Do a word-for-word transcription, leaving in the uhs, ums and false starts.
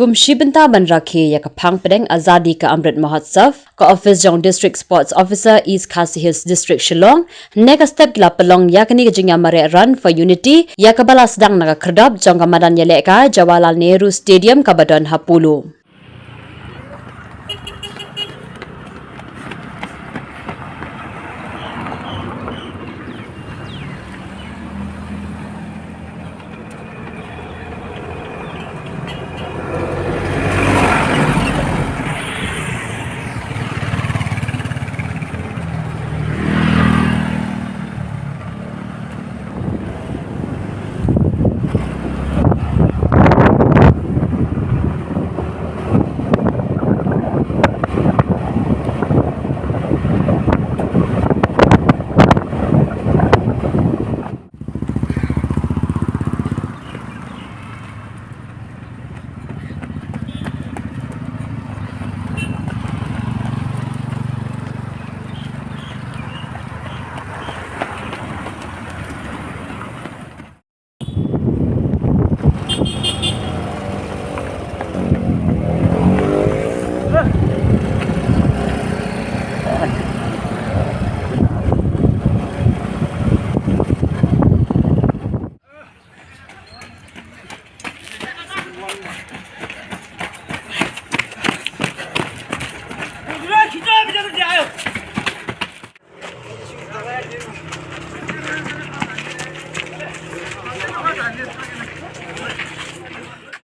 Kum shi bynta ban rakhe ïa ka phang pdeng Azadi ka Amrit Mahotsav, ka office jong District Sports Officer, East Khasi Hills District, Shillong, hynne ka step ki la pynlong ïa kane ka jingïamareh Run for Unity, ïa kaba la sdang na ka khyrdop jong ka madan ïalehkai Jawaharlal Nehru Stadium kaba don ha Polo.